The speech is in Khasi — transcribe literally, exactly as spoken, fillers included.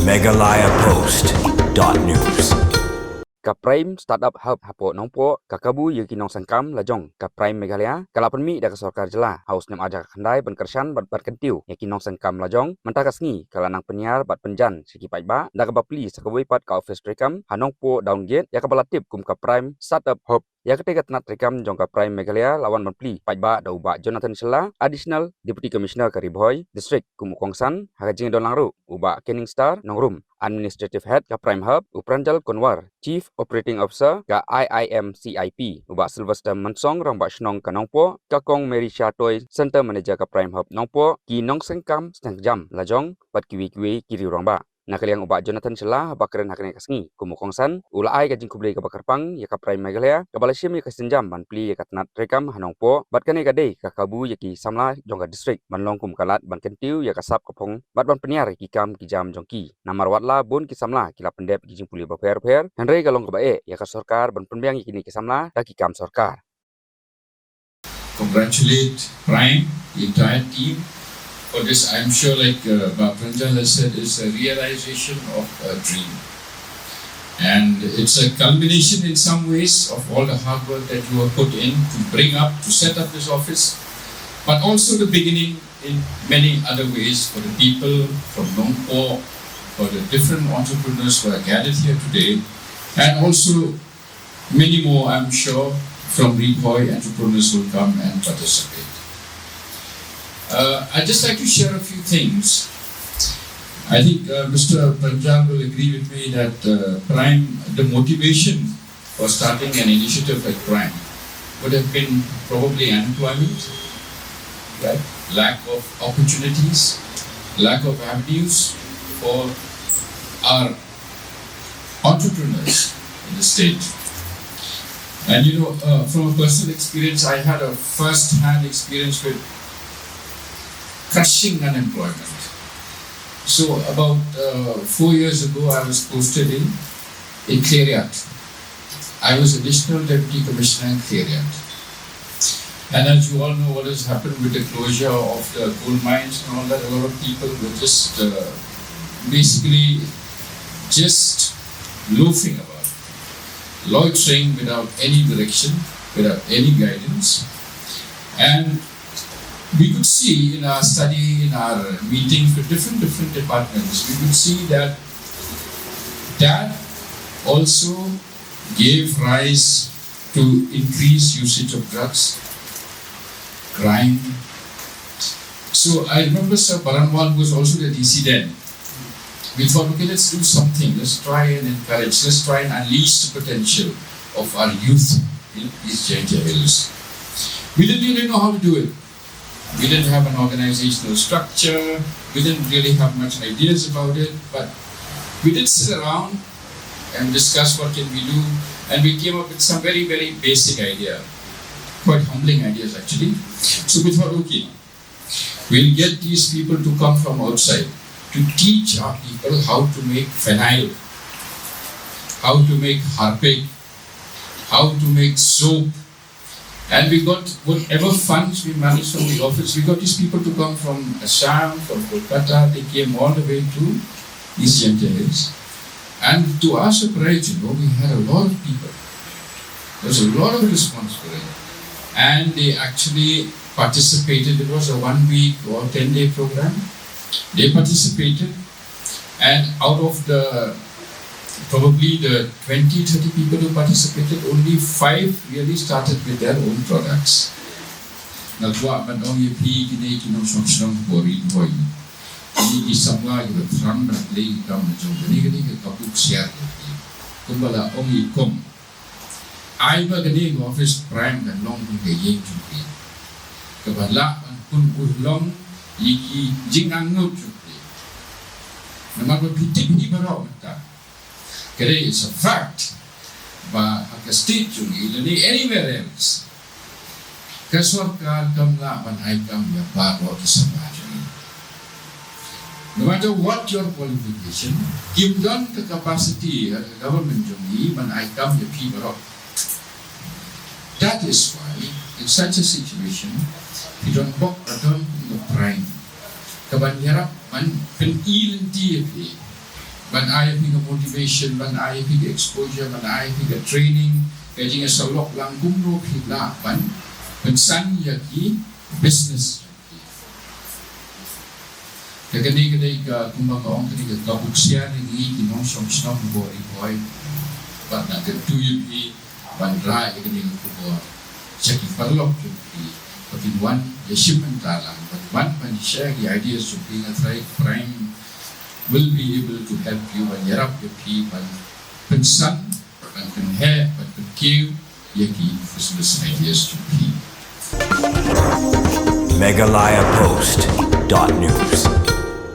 Meghalaya Post dot news. Ka Prime Startup Hub hapoh Nongpoh ka kabu ïa ki nongsengkam lajong ka Prime Meghalaya ka la pynmih da ka sorkar jylla ha u snem ar hajar khyndai ban kyrshan bad bad kyntiew ïa ki nongsengkam lajong. Mynta ka sngi ka la nang pynïar bad pynjan sha ki paidbah da kaba plie sa kawei pat ka office treikam ha Nongpoh Downgate ïa kaba la tip kum ka Prime Startup Hub. Ïa katei ka tnat treikam jong ka Prime Meghalaya la wan ban plie paidbah da u Bah Jonathan Shylla, Additional Deputy Commissioner ka Ri Bhoi District, kum u kongsan. Ha ka jingdon lang ruh u Bah Kenning Star Nongrum, Administrative Head ka Prime Hub, u Pranjal Kunwar, Chief Operating Officer ka I I M C I P, u Bah Sylvester Mynsong, Rangbah Shnong ka Nongpoh, ka Kong Mary Shah Toy, Center Manager ka Prime Hub Nongpoh, ki nongsengkam seng jam lajong bad kiwei kiwei ki riew rangbah. Na ka liang u Bah Jonathan Shylla haba kren ha kane ka sngi kum u kongsan, u la ai ka jingkhublei kaba kyrpang ïa ka Prime Meghalaya kaba la shim ïa ka sienjam ban plie ïa ka tnat treikam ha Nongpoh, bad kane ka dei ka kabu ïa ki samla jong ka district ban long kum ka lad ban kyntiew ïa ka sap ka phong bad ban pynïar ïa ki kam ki jam jong ki. Namar watla bun ki samla ki la pyndep ki jingpule bapher bapher, hynrei ka long kaba eh ïa ka sorkar ban pynbiang ïa kine ki samla da ki kam sorkar. Congratulate Prime, the entire team, for this. I'm sure, like, uh, Bah Pranjal has said, it's a realization of a dream. And it's a culmination in some ways of all the hard work that you have put in to bring up, to set up this office, but also the beginning in many other ways for the people from Nongpoh, for the different entrepreneurs who are gathered here today, and also many more, I'm sure, from Ri Bhoi entrepreneurs will come and participate. Uh, I'd just like to share a few things. I think, uh, Mister Pranjal will agree with me that, uh, Prime, the motivation for starting an initiative like Prime would have been probably unemployment, right? Lack of opportunities, lack of avenues for our entrepreneurs in the state. And you know, uh, from a personal experience, I had a first-hand experience with crushing unemployment. So about, uh, four years ago, I was posted in, in Khliehriat. I was Additional Deputy Commissioner in Khliehriat. And as you all know what has happened with the closure of the coal mines and all that, a lot of people were just, uh, basically just loafing about, loitering without any direction, without any guidance. And we could see in our study, in our meetings with different, different departments, we could see that that also gave rise to increased usage of drugs, crime. So I remember Sir Baranwal, who was also the D C then, we thought, okay, let's do something. Let's try and encourage. Let's try and unleash the potential of our youth in East Jaintia Hills. We didn't really know how to do it. We didn't have an organizational structure. We didn't really have much ideas about it. But we did sit around and discuss what can we do. And we came up with some very, very basic idea, quite humbling ideas actually. So we thought, okay, we'll get these people to come from outside to teach our people how to make phenyl, how to make harpic, how to make soap. And we got whatever funds we managed from the office. We got these people to come from Assam, from Kolkata. They came all the way to East Jaintia Hills. And to our surprise, you know, we had a lot of people. There was a lot of response for it. And they actually participated. It was a one week or ten day program. They participated. And out of the, probably the twenty, thirty people who participated, only five really started with their own products. Nga kwah ban ong ïa phi kine ki nongshong shnong hapoh Ri Bhoi. Kine ki samla kiba thrang ban pynlong kam na jong kane, kane ka kabu ksiar ïa phi. Kumba la ong i Kong, ai ba kane ka office Prime kan long kum ka ïing jong phi, kaba lah ban pynurlong ïa ki jingangnud jong phi. Namar ba phi tip hi baroh mynta. Ka dei, it's a fact ba ha ka state jong ngi lane anywhere else, ka sorkar kam lah ban ai kam ïa baroh ki samla jong ngi. No matter what your qualification, kim don ka capacity ha ka government jong ngi ban ai kam ïa phi baroh. That is why, in such a situation, phi don bok ba don kum ka Prime, kaban ïarap ban pyni lynti ïa phi Ban ai ïa phi ka motivation, ban ai ïa phi ka exposure, ban ai ïa phi ka training, ka jingïasyllok lang kumno phi lah ban pynsan ïa ki business. Ka kane ka dei ka, kumba nga ong, kane ka, ka buksia na ngi ki nongshong shnong Ri Bhoi. Bad nga kyntu ïa phi ban rah ïa kane ka khubor sha ki paralok jong phi, ba kin wan ïashim bynta lang, ban wan ban share ki ideas jong phi. Nga tharai Prime will be able to help you, ban ïarap ïa phi ban pynsan, ban pynheh, ban pynkiew ïa ki business ideas jong phi. Meghalaya Post dot news.